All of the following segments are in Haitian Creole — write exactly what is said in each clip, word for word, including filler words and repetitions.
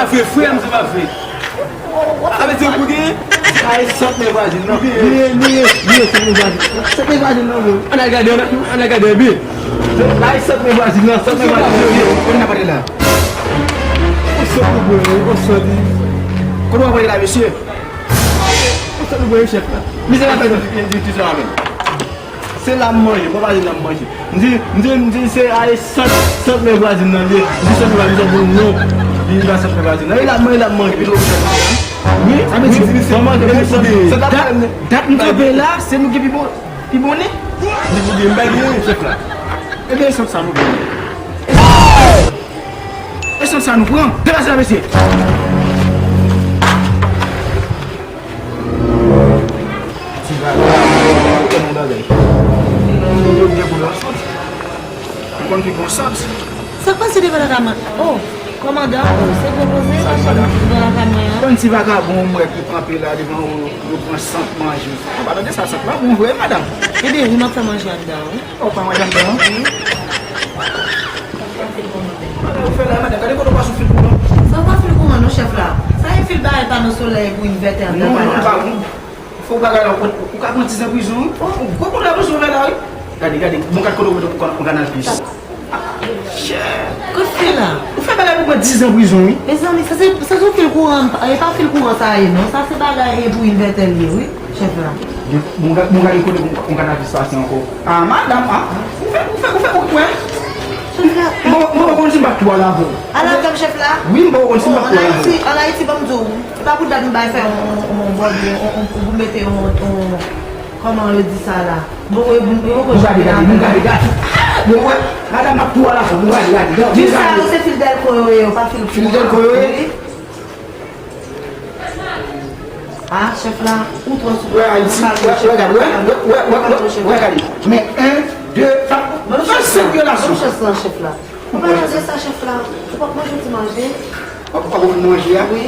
pa vre, frè m, se pa vre. Sa vle di ou gen? Sa e sant men vwazin nan. Li ye, li ye, li ye sant men vwazin. Sant men vwazin nan, bro. Ann al gade, ann al, ann al gade byen. Sa e sant men vwazin nan, sant men vwazin nan. Kote n ap ale la? Yon sant nou bwè, yon sant li. Kote w ap ale la, mesye? Yon sant nou bwè, chèf la. Mizè la fè nou. Di, di, di sa menm. Se la m manje, bon, pa di la m manje. M di, m di, m di, se a e sant, sant men vwazin nan li ye. M di sant men vwazin nan, non. Li pa sant men vwazin nan. E la m manje, la m manje. Wi, wi, wi, se manje, men sant, sant la. Dat, dat m kanpe la, se nou ki pi bon, pi bon nen. Li pou di, m pa gen anyen, chèf la. Ebyen, e sant sa nou pran. E sant sa nou pran. Depase la, mesye. Ti vagabon, ou konn yon bagay. Ou konn pi bon sant. Ou konn pi bon sant. Sa k pase devan lakay mwen? Oh, kòmandan, oh, se gwo koze, devan lakay mwen an. Konn ti vagabon, ou wè ki kanpe la devan ou, yo pran sant manje. Ou pa tande sa, sant la bon vre, madanm. Ebyen, wi, m ap fè manje anndan, wi. Ou pa manje anndan, non? Wi. Madanm, ou fè la, madanm, gade kote w pase fil kouran. Sa pa fil kouran non, chèf la. Sa e fil bagay pano solèy pou envètè an. Non, non, li pa bon. Fò w bagay la, ou, ou ka pran diz an prizon, wi. Ou, ou, ou, ou la prizon la, wi. Gade, gade, bon, gade kote w mete yon kanal pis. Chè. Kote fil la? Ou fè bagay pou pran diz an prizon, wi. Mezanmi, sa se, sa se fil kouran, e pa fil kouran sa ye, non. Sa se bagay e pou envètè l ye, wi. Chèf la. Bon, gade, bon, gade kote bon, bon, kanal pis pase ankò. Ah, madanm, ah. Ou fè, ou fè, ou fè, ou fè. Chèf la. Bon, bon, bon, si m pa tou al avè w. Al avè m, chèf la? Wi, m pa konn si m pa tou al avè w. An Ayiti, an Ayiti, ban m di w, se pa pou dat m bay fè yon, yon, yon bòd, yon, yon, pou mete yon, yon, kòman yo di sa la? Bon, e, bon, bon, bon, gade, gade, bon, gade, gade. Bon, wè, madanm, m ap tou al avè w, bon, gade, gade. Fil sa yo, se fil dèlko yo ye, yo pa fil kouran. Fil dèlko yo ye? Wi. Ah, chèf la, ou twò sou. Wè, Ayiti, wè, wè, gade, wè, wè, gade. Men, en, de, pa, pa senk relasyon. Chèf la, chèf la. Ou pa manje sa, chèf la. Ou p ap manje ti manje? W ap, w ap manje a? Wi.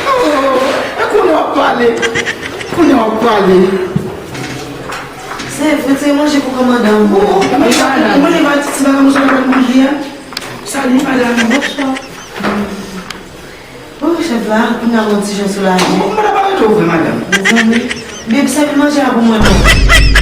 Oh, e kounye w ap pale. Kounye w ap pale. Se vre, se manje pou kòmandan. Oh, manje, manje, manje, ti bagay, manje, manje a. Salut, madame. Bonsoir. Oh, chèf la, kounye a m yon ti jan soulaje. Bon, mwen pa rete vre, madanm. Mezanmi, bib, sèvi manje a pou mwen non.